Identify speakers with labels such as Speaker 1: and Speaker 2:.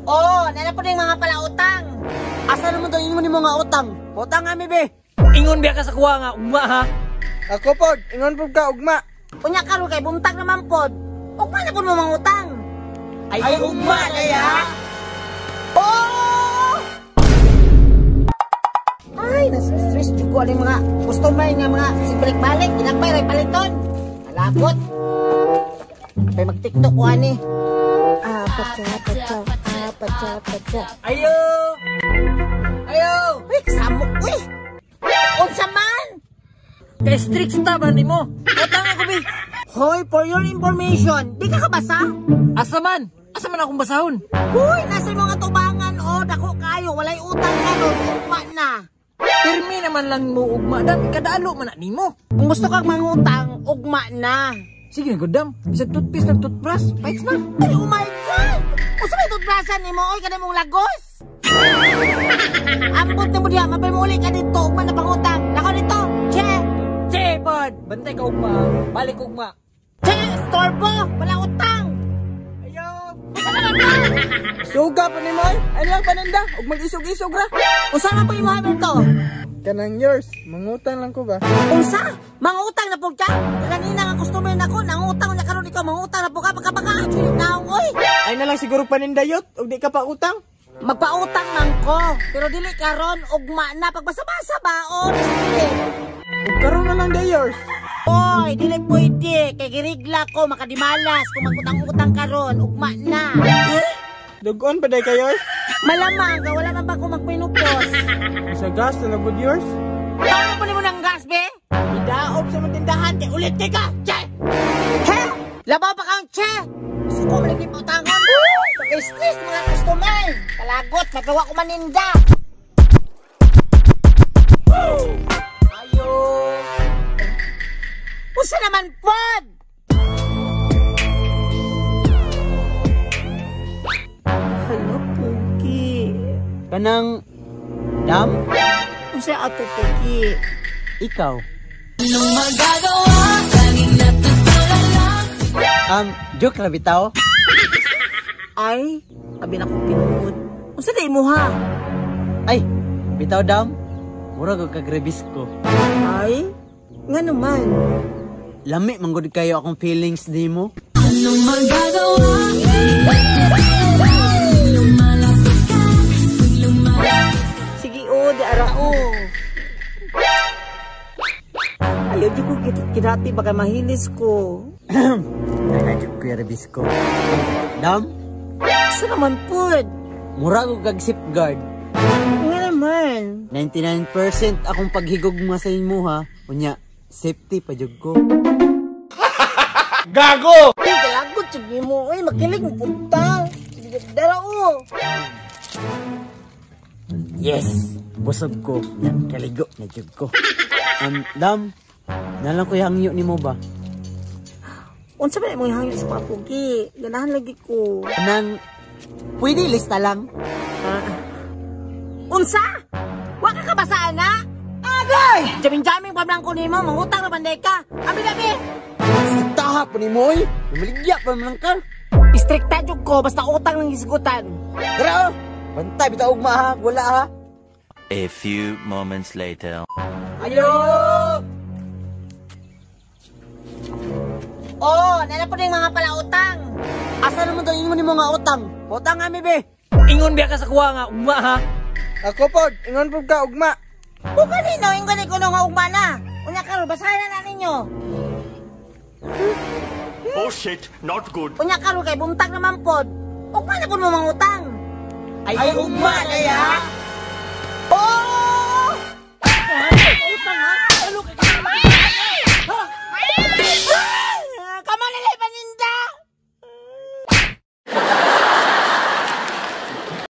Speaker 1: Oh, nana po yung mga palautang.
Speaker 2: Asa naman to ingon nimo nga utang? Utang ami be.
Speaker 3: Ingon biya ka sa kuha nga ugma ha.
Speaker 4: Ako pod, ingon pod ka ugma.
Speaker 1: Unya karon kay buntag naman pod. Ugma na pod mo mangutang.
Speaker 2: Ay, ugma kaya.
Speaker 1: Oh! Ay, nasa-stress jud ko aning mga customer nga mga sibalik-balik, ginagmay ray paliton. Malapot. Kay mag-TikTok ko ani. Ah, pacha, pacha, ah, pacha, pacha.
Speaker 3: Ayo. Ayo.
Speaker 1: Uy, kasamok, uy. Unsa man?
Speaker 3: Kay strict ta ba nimo? Utang ako be.
Speaker 1: Hoy, for your information, di ka kabasa?
Speaker 3: Asa man? Asa man akong basahon?
Speaker 1: Hoy, nasa mga tubangan, oh, dako kayo, walay utang karon, ugma na.
Speaker 3: Pirmi naman lang mo ugma dam, kadalo man na nimo.
Speaker 1: Kung gusto kang mangutang, ugma na.
Speaker 3: Sige na dam, bisag toothpaste nag toothbrush, paits na.
Speaker 1: Ay, oh my God! Unsa may toothbrushan nimo, oy, kada mong lagos? Ambot na mo diha, mapay mo uli ka dito, ugma na pangutang. Nako dito, che!
Speaker 3: Che, pod, bantay ka ugma, balik ugma.
Speaker 1: Che, storbo, wala utang.
Speaker 3: Ayo.
Speaker 1: Unsa naman ba?
Speaker 4: Suga pa nimo ay. Ay lang paninda ug mag-isog-isog ra.
Speaker 1: Unsa man po imo Hamilton?
Speaker 4: Kanang yours, mangutang lang ko ba?
Speaker 1: Unsa? Mangutang na po ka? Kanina nga customer nako, nangutang na karon ikaw, mangutang na po ka, pagka naong oy.
Speaker 4: Ay na lang siguro panindayot ug di ka pa utang.
Speaker 1: Magpautang man ko, pero dili karon ugma na pagbasa-basa ba o sige.
Speaker 4: Ug karon na lang day yours.
Speaker 1: Oy, dili pwede kay girigla ko makadimalas kung magutang-utang karon, ugma na.
Speaker 4: Dugon pa day ka yours.
Speaker 1: Malamang ka wala man ba ko magpinupos.
Speaker 4: Sa gas na good yours.
Speaker 1: Paano po nimo ng gas be?
Speaker 4: Idaop sa mga tindahan kay ulit kay ka.
Speaker 1: Che! Che! Labaw pa kang che! Gusto ko malagi pautangon. Pag-stress mga customer. Kalagot, magawa ko maninda.
Speaker 3: Ayo.
Speaker 1: Usa naman pod! Hello, Puki.
Speaker 2: Kanang dam,
Speaker 1: Unsa ato, Puki?
Speaker 2: ikaw.
Speaker 5: Anong magagawa? Laging natutulala.
Speaker 2: Joke ra bitaw.
Speaker 1: Ay, abi na kong tinuod. Unsa day mo ha?
Speaker 2: Ay, bitaw dam. Mura ko kagrebis ko.
Speaker 1: Ay, nga naman.
Speaker 2: Lami man gud kayo akong feelings nimo.
Speaker 5: Anong magagawa? Lumalapit ka, lumalapit.
Speaker 1: Sige, o, di ara, o. Ayaw, di ko kinati, baka mahilis ko.
Speaker 2: Nagajud ko yung rebis ko. Dam,
Speaker 1: Sa naman pod?
Speaker 2: mura ko kag safeguard.
Speaker 1: Nga naman.
Speaker 2: 99% akong paghigog mga sa imo ha. Unya, safety pa jud ko.
Speaker 1: Ay, kalagot, sige mo. Ay, makilig mo, punta. Sige, dara, o.
Speaker 2: Yes, busog ko. Nya, kaligo na jud ko. Dam, nalang ko hangyo nimo ba?
Speaker 1: Unsa ba imong hangyo sa papugi? Ganahan lagi ko.
Speaker 2: Nang pwede lista lang.
Speaker 1: Unsa? Wa ka kabasa na? Agay! Jamin-jaming pa lang ko nimo, mangutang na banday ka. Abi-abi!
Speaker 2: Taha pa nimo oy. Namaligya pa man lang ka.
Speaker 1: Istrikta jud ko basta utang lang gisgutan.
Speaker 2: Tara, oh. Bantay bitaw ugma ha, wala ha.
Speaker 6: A few moments later.
Speaker 3: Ayo.
Speaker 1: Oh, nana po yung mga palautang.
Speaker 2: Asa naman to ingon nimo nga utang? Utang ami be.
Speaker 3: Ingon biya ka sa kuha nga ugma ha.
Speaker 4: Ako pod, ingon pod ka ugma.
Speaker 1: Kung kanino, ingon ko nga ugma na. Unya karon basahin na ninyo.
Speaker 7: Oh shit, not good.
Speaker 1: Unya karon kay buntag naman pod. Ugma na pud mo mangutang.
Speaker 2: Ay, ugma kaya.
Speaker 1: Oh! Ay, utang ha.